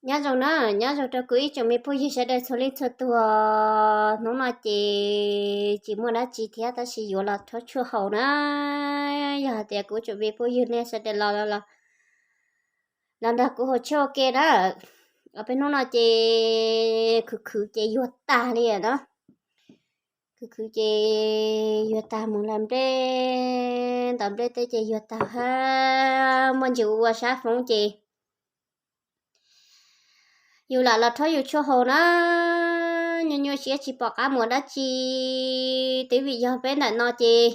Nyob zoo na, nyob zoo rau kuv ib tsoom me phooj ywg sawv daws txhua leej txhua tus. Hnub no ces tsis muaj dab tsi thiab tab sis yuav los rhaub tshuaj haus na. Yog hais tias kuv tsoom me phooj ywg nej sawv daws los los los nrog kuv haus tshuaj ua ke na. Ob peb hnub no ces khwv khwv ces yuag tag li na. Khwv khwv ces yuag tag mus hlais nplej, ntaus nplej tej ces yuag tag hab muaj ntsis ua sab foob ces yus lam los rhaub yus tshuaj haus na. Nyuaj nyuaj siab tsis pom qab mus dab tsi, twb vim yog peb ntawm no ces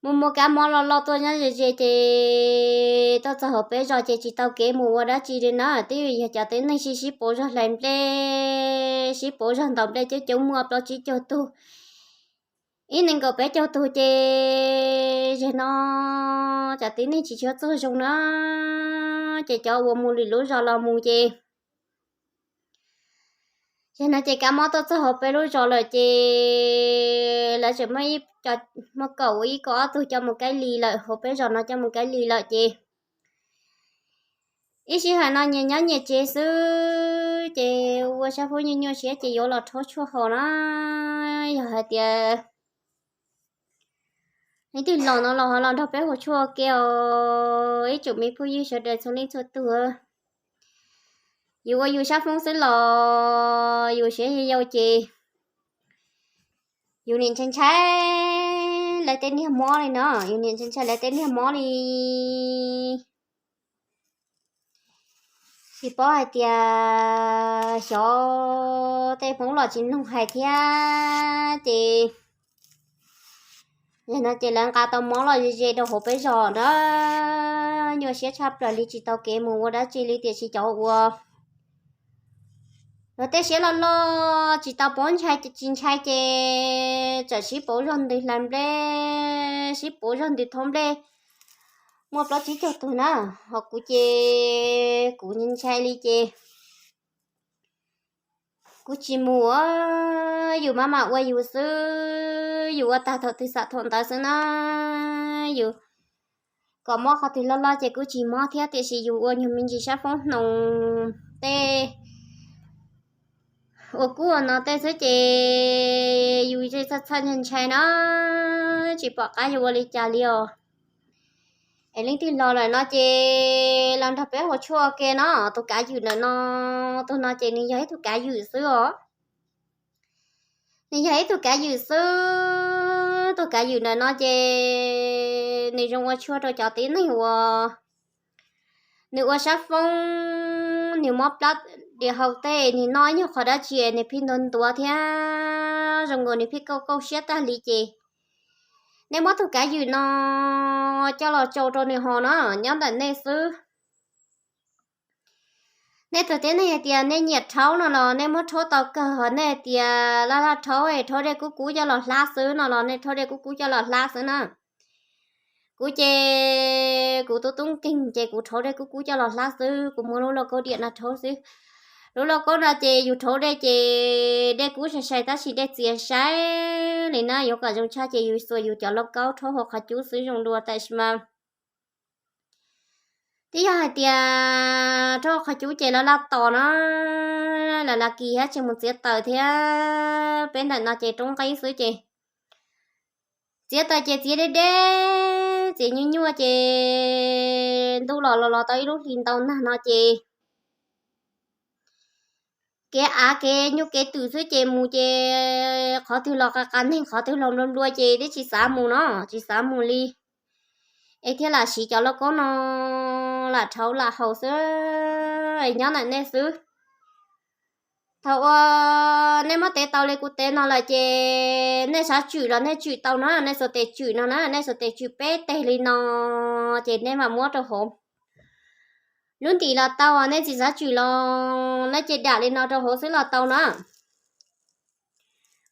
muaj muaj kab mob loj loj tuaj nyob ze ze ces tuaj txog hauv peb zos ces tsis tau kev mus ua dab tsi li na. Twb vim yog cov tib neeg sib sib pauv zog hlais nplej, sib pauv zog ntaus nplej coob coob muaj plaub tsib caug tug, ib nees nkaum peb caug tug ces zem no cov tib neeg tsis tshua txuag zoo na, ces cov uas mus lwm lub zos los mus ces zem no ces kab mob tuaj txog hauv peb lub zos lawm ces lawv tseem muaj ib, muaj kaum ib kaum ob tug coj mus Kaib Lis lawm, hauv peb zos no coj mus Kaib Lis lawm ces ib sij hawm no nyias nyob nyias tsev xwb ces ua sab foob nyuaj nyuaj siab ces yuav los rhaub tshuaj haus na. Yog hais tias leej twg los no los ho los nrog peb haus tshuaj ua ke os ib tsoom me phooj ywg sawv daws txhua leej txhua tug. Yus ua yus sab foob xwb los yus siab yau ces yus nim ntshai ntshai lawv tej niag mob li no, yus nim ntshai ntshai lawv tej niag mob li. Tsis paub hais tias xyov tej Hmoob los tsis mloog hais thiab ces yog no ces lawv nqa tau mob los ze ze rau hauv peb zos na. Nyuaj siab tshaj plaws li, tsis tau kev mus ua dab tsi li, tiam sis cov uas luag tej siab loj loj tsis tau paub ntshai, tsis ntshai ces txawm sib pauv zog ntws hlais nplej, sib pauv zog ntws thaub nplej, muaj plaub tsib caug tug na. Ho kuv ces kuv ntshai li ces kuv tsis mus, yus maj mam ua yus xwb, yus ua tag thaum twg xam thaum ntawd xwb na. Yus kom mob qhov twg loj loj ces kuj tsis mob thiab, tiam sis yus ua nyuag me ntsis sab foob hnoos tej uas kub ua no tej xwb ces yus txhaj txhaj ntshai ntshai na, tsis pom qab yuav ua li cas li os. Es leej twg los lawm no ces los nrog peb haus tshuaj ua ke no. Tus kav ywm ntawm no, tus no ces nws yog ib tug kav ywm xwb os. Nws yog ib tug kav ywm xwb. Tus kav ywm ntawm no ces nws zoo ua tshuaj rau cov tib neeg uas nws ua sab foob, nws mob plab diav hau tej, nws noj ib nyuag qhov dab tsi nws pheej ntuav ntuav thiab zoo nkaus nws pheej kauj kauj siab tag li ces nej muab tus kav ywm no coj los tsau rau nws haus na, nyob ntawm nej xwb. Nej tus tib neeg hais tias nej nyiam rhaub no los nej muab rhaub tau kawg, ho nej hais tias laj laj rhaub es rhaub dej kub kub coj los hlab xwb no los nej rhaub dej kub kub coj los hlab xwb na. Kuv ces kuv tub tub nkeeg ces kuv rhaub dej kub kub coj los hlab xwb, kuv muab lub lauj kaub diam no rhaub xwb. Lub lauj kaub no ces yus rhaub dej ces dej kub sai sai tab sis dej txias sai li na, yuav kom zoo tshaj ces yus xuas yus cov lauj kaub rhaub hauv qhov cub xwb zoo dua, tab sis mas twb yog hais tias rhaub qhov cub ces laj laj tos na, lawv las kis thiab tsis mus txiav taws thiab. Peb ntawm no ces roob nqeeb xwb ces txiav taws ces txiav deb deb, txiav nyuaj nyuaj ces ntuj los los los tau ib lub hlis ntau nag no ces kev av kev nyuj kev twm xwb ces mus ces qhov twg los qa qa neeg, qhov twg los nplua nplua ces twb tsis xav mus no, tsis xav mus li. Es thiaj lam siv cov lauj kaub no lam rhaub lam haus xwb, nyob ntawm nej xwb. Thaum uas nej muab tev tau li kuv tev no lawm ces nej xav tswm los nej tswm tau na, nej xuas tes tswm no na, nej xuas tes tswm peb teg li no ces nej mam muab rau hauv lub ntim los tau, nej tsis xav tswm los nej ces dam li no rau hauv xwb los tau na.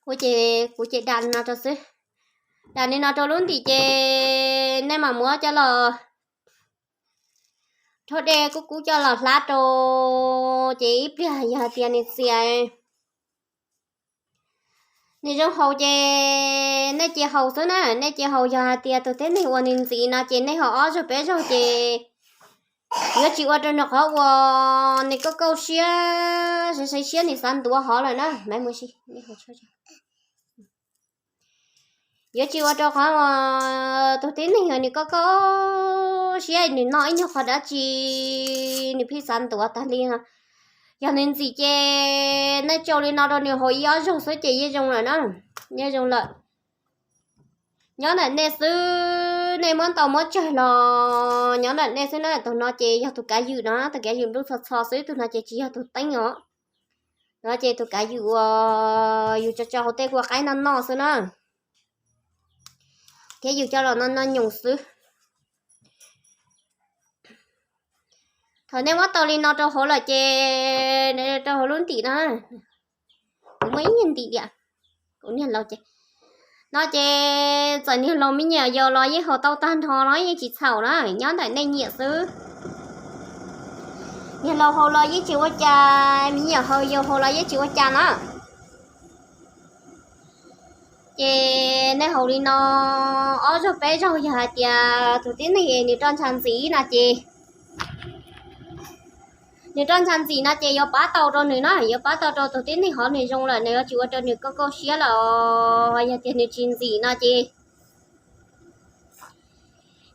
Kuv ces, kuv ces dam li no rau xwb. Dam li no rau lub ntim ces nej mam muab coj los rhaub dej kub kub coj los hlab rau, ces ib pliag yog hais tias nws txias, nws zoo haus ces nej cia haus xwb na, nej cia haus. Yog hais tias tus tib neeg uas nws ntxiv no ces nej haus ob zaug peb zaug ces yuav tsis ua rau nws qhov uas nws kauj kauj siab, saiv saiv siab nws xav ntuav hov lawm na. Yuav tsis ua rau qhov uas tus tib neeg uas nws kauj kauj siab nws noj ib nyuag qhov dab tsi nws pheej xav ntuav tag li no. Yog nws ntxim ces nej tsau li no rau nws haus ib ob zaug xwb ces yeej zoo lawm na, yeej zoo lawm. Nyob ntawm nej xwb, nej muab ntau muab tsawg los nyob ntawm nej xwb na. Tus no ces yog tus kav ywm no, tus kav ywm nplooj txho txho xwb, tus no ces tsis yog tus teeb os. No ces tus kav ywm uas yus tso tso hauv tej kua qaib noj noj xwb na, thiab yus coj los noj noj nyoos xwb. Thaum nej muab tau li no rau hauv lawm ces rau hauv lub ntim no, kuv muaj ib nyuag ntim diam, kuv niag laus ces, no ces txawm niag laus me nyuam yaus los yeej haus tau tag nrho los yeej tsis txhaum na, nyob ntawm nej nyiam xwb. Niag laus haus los yeej tsis ua cas, me nyuam haus yaus haus los yeej tsis ua cas na. Ces nej haus li no ob zaug peb zaug, yog hais tias tus tib neeg es nws roj ntsha ntxim no ces, nws roj ntsha ntxim no ces yuav pab tau rau nws na, yuav pab tau rau tus tib neeg hov nws zoo lawm, nws yuav tsis ua rau nws kauj kauj siab lawm. Yog tias nws tsis ntxim no ces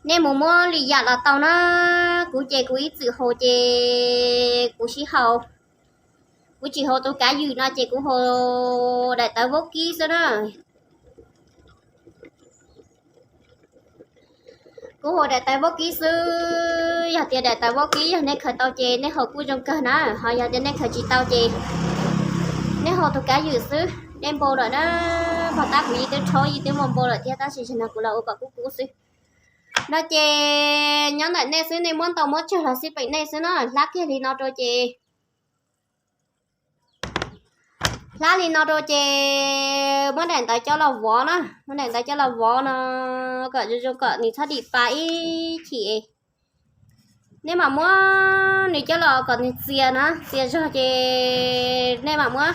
nej mus muab lwm yam los tau na. Kuv ces kuv ib txwm haus ces kuv sib haus, kuv tsis haus tus kav ywm no ces kuv haus daim tawv vaub kib xwb na. Kuv haus daim tawv vaub kib xwb. Yog tias daim tawv vaub kib yog nej khaws tau ces nej haus kuj zoo kawg na, ho yog tias nej khaws tsis tau ces nej haus tus kav ywm xwb. Dej npau lawm na, pog tab kuv yeej twb rhaub yeej twb muaj npau lawm thiab tab sis zaum no kuv los ua kom kub kub xwb. No ces nyob ntawm nej xwb, nej muab ntau muab tsawg los xij peem nej xwb na. Hlab kiag li no rau ces, hlab li no rau ces muab daim ntawv coj los vov na, muab daim ntawv coj los vov no kom zoo zoo kom nws txhob dim pa ib chim. Nej mam muab nws coj los kom nws txias na, txias zog ces nej mam muab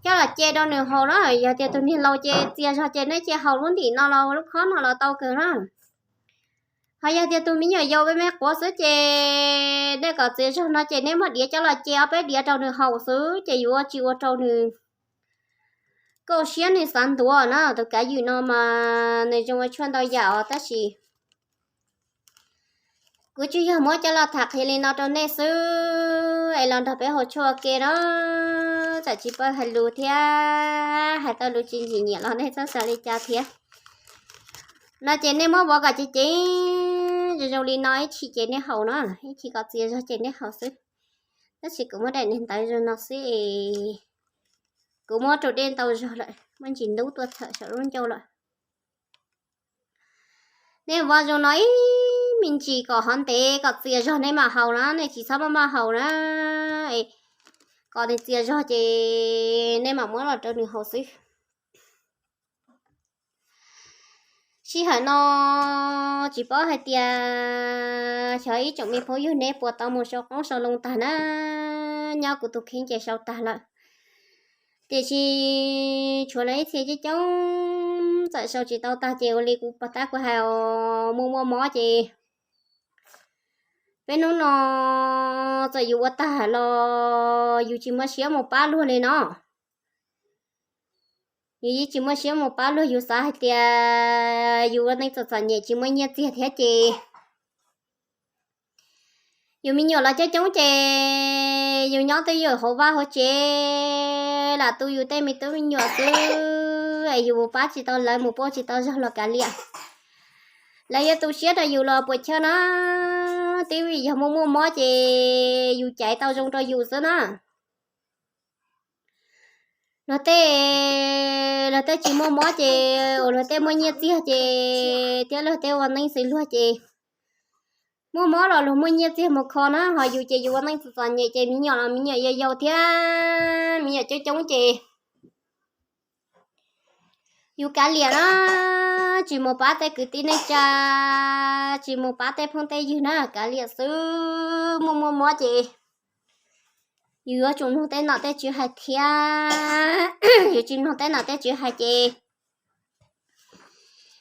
coj los ce rau nws haus na. Yog tias tus niag laus ces txias zog ces nej cia haus lub ntim no los lub khob no los tau kawg na. Ho yog tias tus me nyuam yaus me me quav xwb ces nej kom txias zog no ces nej muab diav coj los ce ob peb diav rau nws haus xwb ces yuav tsis ua rau nws kauj siab nws xav ntuav na. Tus kav ywm no mas nws zoo ua tshuaj ntau yam os tab sis kuv tsuas yog muab coj los tham qhia li no rau nej xwb es los nrog peb haus tshuaj ua ke na. Txawm tsis paub hais lus thiab hais tau lus tsis ntxim nyiam los nej txhob xav li cas thiab. No ces nej muab vov kom ceev ceev zoo zoo li no ib chim ces nej haus na, ib chim kom txias zog ces nej haus xwb. Tab sis kuv muab daim niag ntawv zoo no xwb es kuv muab rau dej ntau zog lawm, muab ntsis ntub tuaj txhawm saum lub ncauj lawm. Nej vov zoo no ib me ntsis kom hov ntev kom txias zog nej mam haus na, nej tsis txhob maj maj haus na. Kom nws txias zog ces nej mam muab los rau nws haus xwb. Sij hawm no tsis paub hais tias xyov ib tsoom me phooj ywg neb puas tau mus sau qoob sau loo tag na. Nyob kuv tus kheej ces sau tag lawm, tiam sis tshuav lawv ib txhia coob coob txawm sau tsis tau tag ces ua li kuv pog tab kuv hais os, muaj muaj mob ces peb hnub no txawm yus ua tag los yus tsis muaj siab mus pab luag li no. Yus yeej tsis muaj siab mus pab luag, yus xav hais tias yus ua neej txom txom nyem tsis muaj nyiaj txiag thiab ces yus me nyuam los coob coob ces yus nyob twj ywm hauv vaj hauv tsev lam tu yus tej me tub me nyuam xwb es yus mus pab tsis tau lawv, mus pauj tsis tau zog los kav liam. Lawv yuav tu siab rau yus los puas chawj na. Twb vim yog muaj muaj mob ces yus caiv tau zoo rau yus xwb na. Luag tej, luag tej tsis muaj mob ces, uas luag tej muaj nyiaj txiag ces, thiab luag tej ua neej xws luag ces, muaj mob los luag muaj nyiaj txiag mus kho na, ho yus ces yus ua neej txom txom nyem ces me nyuam los me nyuam yau yau thiab me nyuam coob coob ces yus kav liam na, tsis mus pab tej kwv tij neej tsa, tsis mus pab tej phooj tej ywg na, kav liam xwb. Muaj muaj mob ces yus yuav tsum mloog tej nom tej tswv hais thiab, yus tsis mloog tej nom tej tswv hais ces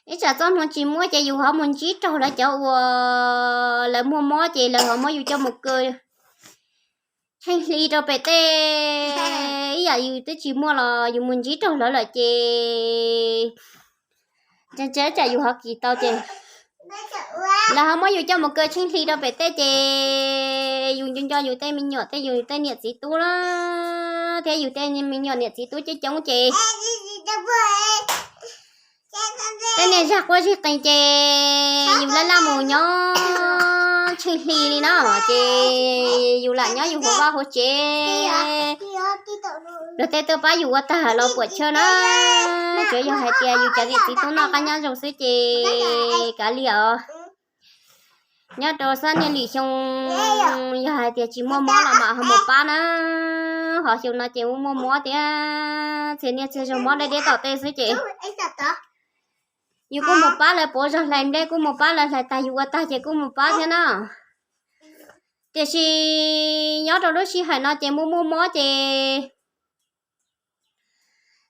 Ib tsam txoj hmoo tsis muaj ces yus ho mus ntsib raug lawv cov uas lawv muaj mob ces lawv ho muab yus coj mus kaw tsheej hli rau pem tej, ib yam yus twb tsis muaj los yus mus ntsib raug lawv lawm ces ntshai tsam yus ho kis tau ces lawv ho muab yus coj mus kaw tsheej hli rau pem tej ces yus nco nco yus tej me nyuam tej, yus tej niam txiv tub na, thiab yus tej me nyuam niam txiv tub coob coob ces tej niag zag quaj zig qees ces yus laj laj mus nyob tsheej hli li na, ces yus lam nyob yus hauv vaj hauv tsev. Luag tej tuaj pab yus ua tag los puam chawj na. Tsuav yog hais tias yus cov niam txiv tub noj qab nyob zoo xwb ces kav liam os. Nyob rau xab niag lwm xyoo yog hais tias tsis muaj mob los mam ho mus pab na, ho xyoo no ces muaj mob thiab txhia niaj txhia zaus mob deb deb tom tej xwb ces yus kuj mus pab lawv pauv zog hlais nplej, kuj mus pab lawv hlais tag, yus ua tag ces kuj mus pab thiab na. Tiam sis nyob rau lub sij hawm no ces muaj muaj mob ces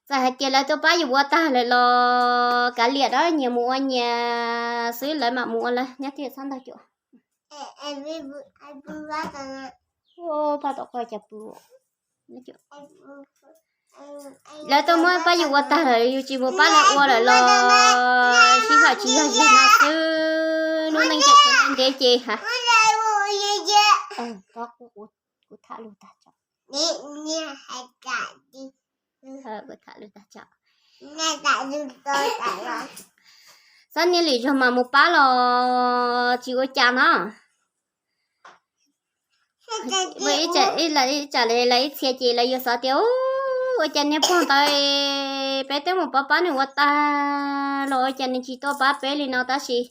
txawm hais tias lawv tuaj pab yus ua tag lawm los kav liam, nyias mus ua nyias xwb, lawv mam mus ua lawv nyob twj ywm txhob ntog cuam. Paj tom qhov cas pw. Lawv tuaj muab pab yus ua tag lawm yus tsis mus pab lawv ua lawm los sij hawm tsis yog yus no xwb, lub neej tseem tshuav ntev ntev ces ha. Kuv tham lus tag tso. Kuv tham lus tag tso. Xab niag lwm zaug mas mus pab los tsis ua cas no. Ib tsam lawv ib txhia ces lawv yuav xav tias ua cas niag pog ntawd peb twb mus pab pab nws ua tag los ua cas nws tsis tuaj pab peb li no tab sis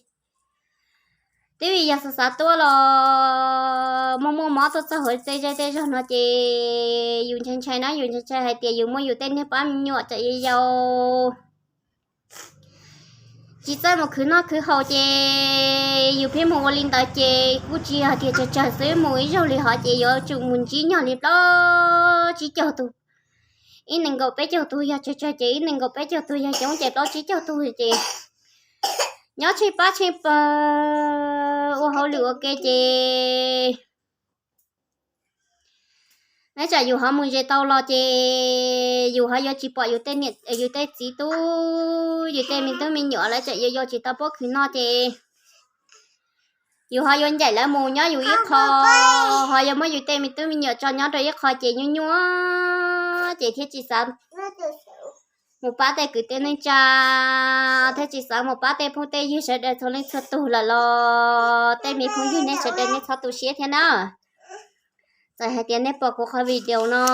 twb vim yog xav xav tuaj los muaj muaj mob tuaj txog hauv tej zej tej zog no ces yus ntshai ntshai na, yus ntshai ntshai hais tias yus muaj yus tej niag pab me nyuam tsam yau yau tsis txawj mus khwv noj khwv haus ces yus pheej mus ua li ntawd ces kuj tsis yog tias tsawg tsawg xwb, mus ib zaug li hov ces yuav tsum mus ntsib nyog li plaub tsib caug tug. Ib nees nkaum peb caug tug yog tsawg tsawg ces ib nees nkaum peb caug tug, yog coob ces plaub tsib caug tug ces nyob tsheej pab tsheej pawg ua hauj lwm ua ke ces neb tsam yus ho mus ze tau los ces yus ho yuav tsis pom yus tej niam yus tej txiv tub, yus tej me tub me nyuam lawv tsam yuav yau tsis tau pob khwv noj ces yus ho yuav ncaim lawv mus nyob yus ib qho, ho yuav muab yus tej me tub me nyuam tso nyob rau ib qho ces nyuaj nyuaj ces thiaj tsis xav mus pab tej kwv tij neej tsa, thiaj tsis xav mus pab tej phooj tej ywg sawv daws txhua leej txhua tug lawm los tej me phooj ywg nej sawv daws nej txhob tu siab thiab na. Txawm hais tias nej pom kuv qhov video no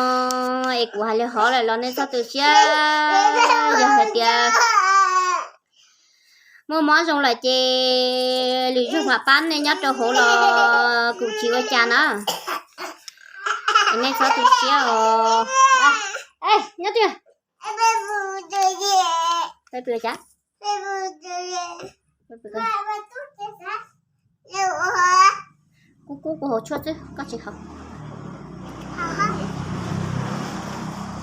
es kuv hais li hov lawm los nej txhob tu siab, yog hais tias muaj mob zoo lawm ces lwm zaug mam pab nej nyob rau hauv los kuv tsis ua cas na. Nej txhob tu siab os. Nyob twg? Kub kub kuv haus tshuaj xwb, koj tsis haus.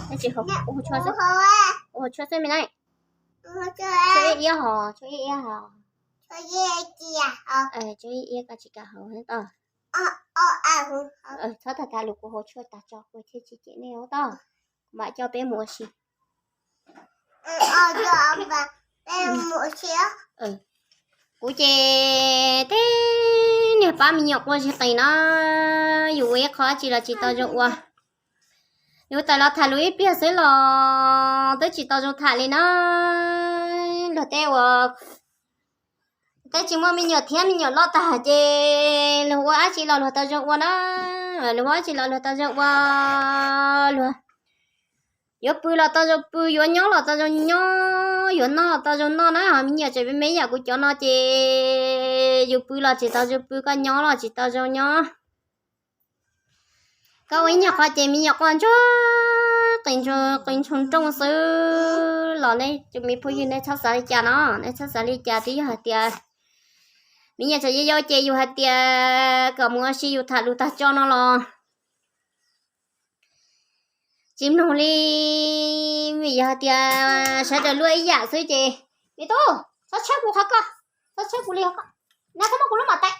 Koj tsis haus, kuv haus tshuaj xwb. Kuv haus tshuaj xwb me na. Tshuaj iab iab hos, tshuaj iab iab hos. Tshuaj iab iab koj tsis kam haus tod. Txhob tham tham lus, kuv haus tshuaj tag tso kuv thiaj tsis cem nej tod. Kuv mam coj peb mus ua si. Kuv ces tej niag pab me nyuam quaj zig qees no, yus ua ib qho dab tsi los tsis tau zoo ua. Yus tawm los tham lus ib pliag xwb los twb tsis tau zoo tham li na. Luag tej uas tej tsis muaj me nyuam thiab me nyuam loj tag ces luag ua dab tsi los luag tau zoo ua na. Luag ua dab tsi los luag tau zoo ua, luag yuav pw los tau zoo pw, yuav nyob los tau zoo nyob, yuav noj los tau zoo noj na. Ho me nyuam tseem me me yam kuv cov no ces yus pw los tsis tau zoo pw, koj nyob los tsis tau zoo nyob. Koj ua ib nyuag qho ces me nyuam quaj ntsuag qees ntsuag qees ntsuag nrooj xwb los nej tus me phooj ywg nej txhob xav li cas no, nej txhob xav li cas. Twb yog hais tias me nyuam tseem yau yau ces yus hais tias kom mus ua si yus tham lus tag tso no los tsis mloog li, vim yog hais tias sawv daws luaj ib yam xwb ces me tub Txhob tshiab kuv qhov ko, txhob tshiab kuv li qhov ko. Nab txhob muab kuv lub mam tais.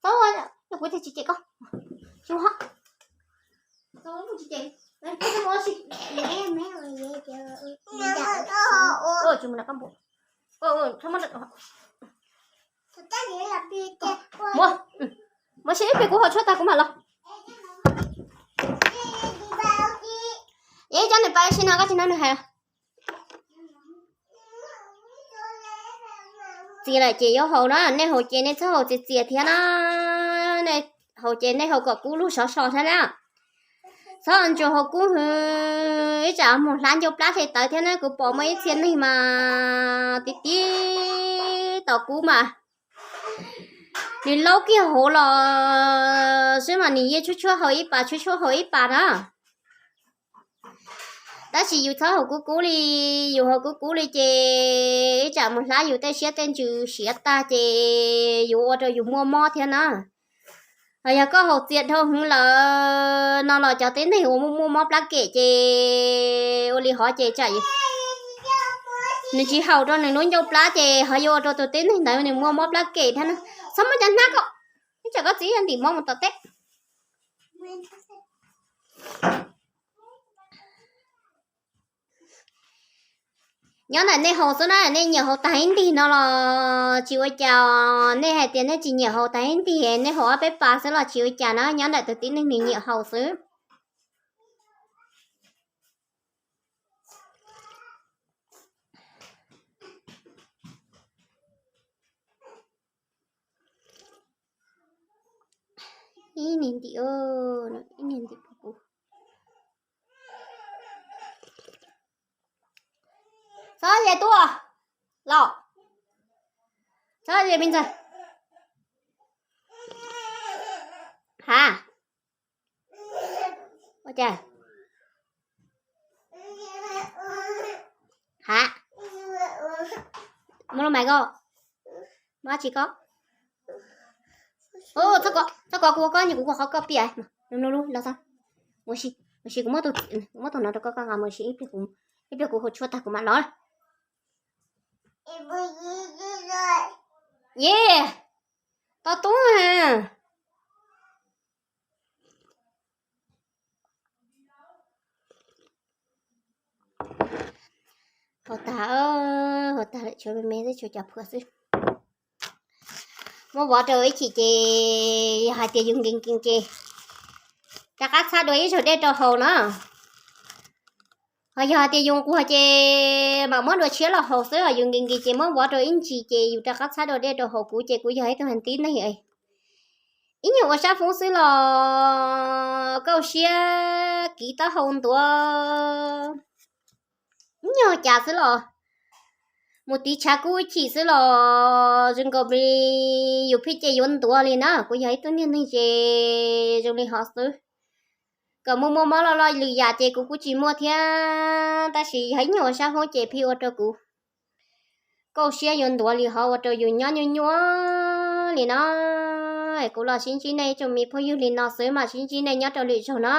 Txhob, kuv tsis cem koj. Tsis muaj, tsis cem. Tsis mus, tsis mus, tsis mus. Mus, mus ib pliag kuv haus tshuaj tag kuv mam los. Ib cov nws pais ua si no koj tsis nrog nws hais. Txias lawm ces yuav haus na, nej haus ces nej txhob haus txias txias thiab na. Nej haus ces nej haus kom kub lug sov so thiab na. Txhob ntsuas haus kub hwv, ib tsam mus hlab ncauj plab hle tawv thiab na. Kuv pom muaj ib txhia neeg mas tib tib tau kub mas nws laub kiag hauv los xwb mas nws yeej tshuab tshuab haus ib pas tshuab tshuab haus ib pas na. Tab sis yus txhob haus kub kub li, yus haus kub kub li ces ib tsam mus hlab yus tej siab tej ntsws siav tag ces yuav ua rau yus muaj mob thiab na. Hos yog koj haus txias dhau hwv lawm no los cov tib neeg uas muaj muaj mob plab kem ces ua li hov ces tsam nws tsis haum rau nws lub ncauj plab ces ho yuav ua rau tus tib neeg ntawd nws muaj mob plab kem thiab na. Txhob muab cov hnab ko, ib tsam koj txiv ntim mob mus tom teb. Nyob ntawm nej haus xwb na, nej nyiam haus tag ib ntig no los tsis ua cas, nej hais tias nej tsis nyiam haus tag ib ntig, nej haus ob peb pas xwb los tsis ua cas na, nyob ntawm tus tib neeg nws nyiam haus xwb. Ib niag ntim, ib niag ntim puv puv. Txhob ze tuaj los. Txhob ze me ntxawg. Ha, ua cas? Ha, muab lub mais ko, muab tsis ko. Txhob kov, txhob kov kuv, koj nyiam kuv kuv qhov koj piam. Los xwb, mus ua si, kuv muab tus no rau koj, koj nqa mus ua si ib pliag, ib pliag kuv haus tshuaj tag kuv mam los. Ye, to tub. Haus tag, haus tag lawm tshuav me me xwb, tshuav cov phuam xwb. Muab vov rau ib chim ces yog hais tias yus nkees nkees ces rov qab txhab dua ib zaug dej rau haus na. Ho yog hais tias yus nquag ces mam muab dua tshiab los haus xwb, ho yus nkees nkees ces muab vov rau ib ntsis ces yus rov qab txhab dua dej rau haus. Kuv ces kuv yog ib tug heev tib neeg ib nyuag ua sab foob xwb los kauj siab kiv taub hau ntuav, ib nyuag cas xwb los mus tiv tshav kub ib chim xwb los zoo nkaus li yus pheej ces yuav ntuav li na. Kuv yog ib tug niag neeg ces zoo li hov xwb. Kom muaj muaj mob loj loj lwm yam ces kuv kuj tsis muaj thiab, tab sis yog ib nyuag ua sab foob ces pheej ua rau kuv kauj siab yuav ntuav li hov, ua rau yus nyob nyuaj nyuaj li no. Kuv los sib ntsib nej tsoom me phooj ywg li no xwb, mam sib ntsib nej nyob rau lwm zaug no.